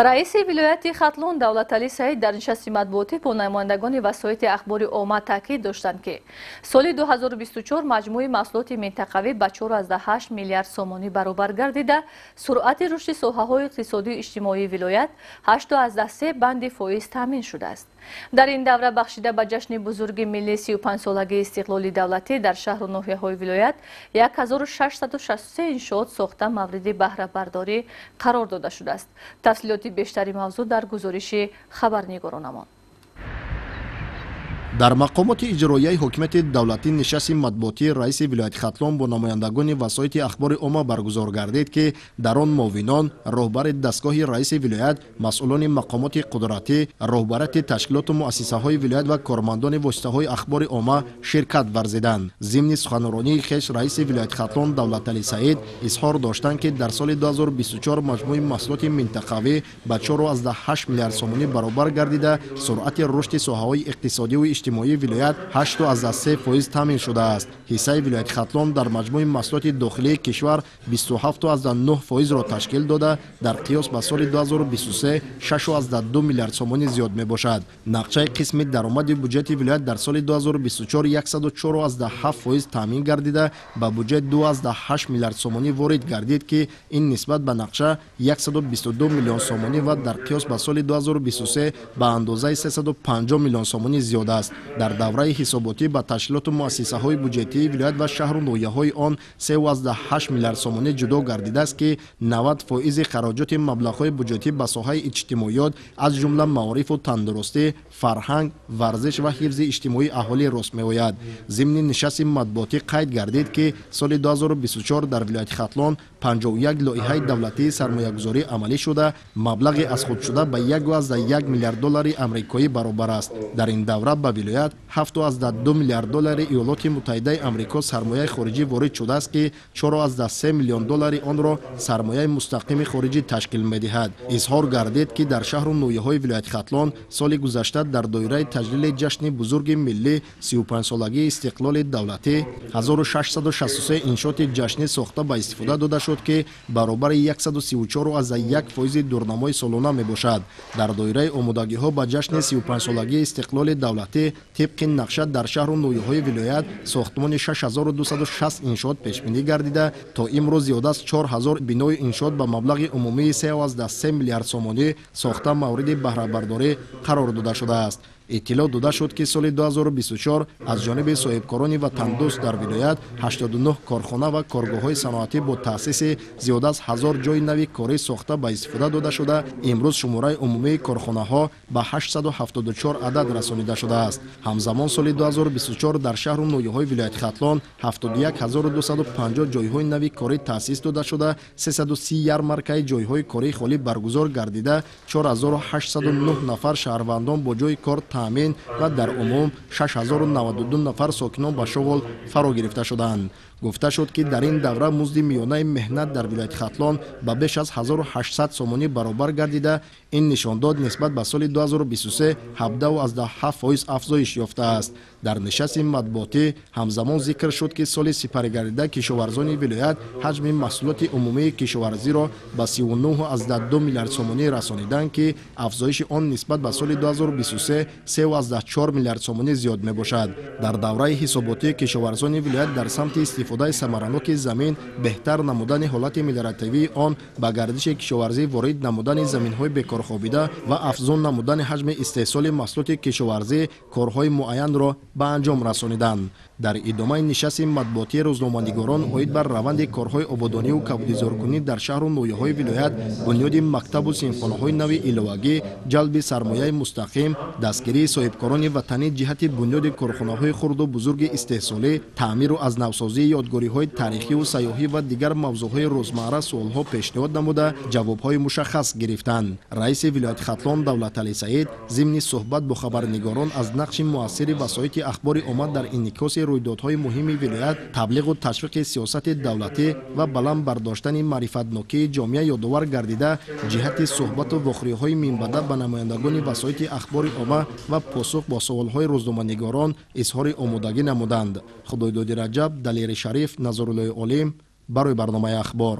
Раиси вилояти Хатлон Давлаталӣ Саид дар нишасти матбуотӣ бо намояндагони васоити ахбори омма таъкид доштанд, ки соли 2024 маҷмӯи маҳсулоти минтақавӣ ба 4,8 миллиард сомонӣ баробар гардида, суръати рушди соҳаҳои иқтисодию иҷтимоии вилоят 8,3 банди фоиз таъмин шудааст. Дар ин давра бахшида ба ҷашни бузурги миллии 35-солагии истиқлоли давлатӣ дар шаҳру ноҳияҳои вилоят 1663 иншоот сохта мавриди баҳрабардорӣ қарор дода шудааст. Тафсилоти бештари мавзӯъ дар гузориши хабарнигоронамон. Дар мақомоти иҷроияи ҳокимияти давлатӣ нишасти матбуотии раиси вилояти Хатлон бо намояндагони васоити ахбори омма баргузор гардид, ки дар он муовинон, роҳбари дастгоҳи раиси вилоят, масъулони мақомоти қудратӣ, роҳбарияти ташкилоту муассисаҳои вилоят ва кормандони воситаҳои ахбори омма ширкат варзиданд. Зимни суханронии хеш раиси вилояти Хатлон Давлаталӣ Саид изҳор доштанд, ки дар соли 2024 маҷмӯи маҳсулоти минтақавӣ ба 4,8 миллиард сомонӣ баробар гардида, суръати рушди соҳаҳои иқтисодиву иҷтимоии вилоят 8,3% таъмин шудааст. Ҳиссаи вилояти Хатлон дар маҷмӯи маҳсулоти дохилии кишвар 27,9%-ро ташкил дода, дар қиёс ба соли 2023 6,2 миллиард сомонӣ зиёд мебошад. Нақшаи қисми даромади буҷети вилоят дар соли 2024 104,7% таъмин гардида, ба буҷет 2,8 миллиард сомонӣ ворид гардид, ки ин нисбат ба нақша 122 миллион сомонӣ ва дар қиёс ба соли 2023 ба андозаи 350 миллион сомонӣ зиёд аст. Дар давраи ҳисоботӣ ба ташкилоту муассисаҳои буҷетии вилоят ва шаҳру ноҳияҳои он 3,8 миллиард сомонӣ ҷудо гардидааст, ки 90% хароҷоти маблағҳои буҷетӣ ба соҳаи иҷтимоиёт, аз ҷумла маорифу тандурустӣ, фарҳанг, варзиш ва ҳифзи иҷтимоии аҳолӣ рост меояд. Зимни нишасти матбуотӣ қайд гардид, ки соли 2024 дар вилояти Хатлон 51 лоиҳаи давлатии сармоягузорӣ амалӣ шуда, маблағи аз худшуда ба 1,1 миллиард доллари амрикоӣ баробар аст. Дар ин давра ба вилоят 7,2 миллиард доллари Иёлоти Муттаҳидаи Амрико сармояи хориҷӣ ворид шудааст, ки 4,3 миллион доллари онро сармояи мустақими хориҷӣ ташкил медиҳад. Изҳор гардид, ки дар шаҳру ноҳияҳои вилояти Хатлон соли гузашта дар доираи таҷлили ҷашни бузурги миллӣ 35-солагии истиқлоли давлатӣ 1663 иншооти ҷашнӣ сохта ба истифода дода шуд, ки баробари 134,1% дурнамои солона мебошад. Дар доираи омодагиҳо ба ҷашни 35-солагии истиқлоли давлатӣ тибқи нақша дар шаҳру ноҳияҳои вилоят сохтмони 6260 иншоот пешбинӣ гардида, то имрӯз зиёда аз 4000 бинои иншоот ба маблағи умумии 3,3 миллиард сомонӣ сохта мавриди баҳрабардорӣ қарор дода шудааст. Иттилоъ дода шуд, ки соли 2024 аз ҷониби соҳибкорони ватандӯст дар вилоят 89 корхона ва коргоҳҳои саноатӣ бо таъсиси зиёда аз 1000 ҷойи нави корӣ сохта ба истифода дода шуда, имрӯз шумораи умумии корхонаҳо ба 874 адад расонида шудааст. Ҳамзамон соли 2024 дар шаҳру ноҳияҳои вилояти Хатлон 71250 ҷойҳои нави корӣ таъсис дода шуда, 330 ярмаркаи ҷойҳои кории холӣ баргузор гардида, 4809 нафар шаҳрвандон бо ҷойи кор таъмин ва дар умум 6092 нафар сокинон ба шуғл фаро гирифта шуданд. Гуфта шуд, ки дар ин давра музди миёнаи меҳнат дар вилояти Хатлон ба беш аз 1800 сомонӣ баробар гардида, ин нишондод нисбат ба соли 2023 17,7% афзоиш ёфтааст. Дар нишасти матбуотӣ ҳамзамон зикр шуд, ки соли сипаригардида кишоварзони вилоят ҳаҷми маҳсулоти умумии кишоварзиро ба 39,2 миллиард сомонӣ расониданд, ки афзоиши он нисбат ба соли 2023 3,4 миллиард сомонӣ зиёд мебошад. Дар давраи ҳисоботӣ кишоварзони вилоят дар самти истифодаи самараноки замин, беҳтар намудани ҳолати мелиоративии он, ба гардиши кишоварзӣ ворид намудани заминҳои бекорхобида ва афзун намудани ҳаҷми истеҳсоли маҳсулоти кишоварзӣ корҳои муайянро ба анҷом расониданд. Дар идомаи нишасти матбуотии рӯзноманигорон оид бар раванди корҳои ободониву кабудизоркунӣ дар шаҳру ноҳияҳои вилоят, бунёди мактабу синфхонаҳои нави иловагӣ, ҷалби сармояи мустақим, дастгирии соҳибкорони ватанӣ ҷиҳати бунёди корхонаҳои хурду бузурги истеҳсолӣ, таъмиру аз навсозии ёдгориҳои таърихиву сайёҳӣ ва дигар мавзӯъҳои рӯзмарра суолҳо пешниҳод намуда, ҷавобҳои мушаххас гирифтанд. Раиси вилояти Хатлон Давлаталӣ Саид зимни суҳбат бо хабарнигорон аз нақши муассири васоити ахбори омма дар инъикоси рӯйдодҳои муҳими вилоят, таблиғу ташвиқи сиёсати давлатӣ ва баланд бардоштани маърифатнокии ҷомеа ёдовар гардида, ҷиҳати суҳбату вохӯриҳои минбаъда ба намояндагони васоити ахбори омма ва посух бо суолҳои рӯзноманигорон изҳори омодагӣ намуданд. Худойдоди Раҷаб, Далери Шариф, Назаруллои Олим барои барномаи Ахбор.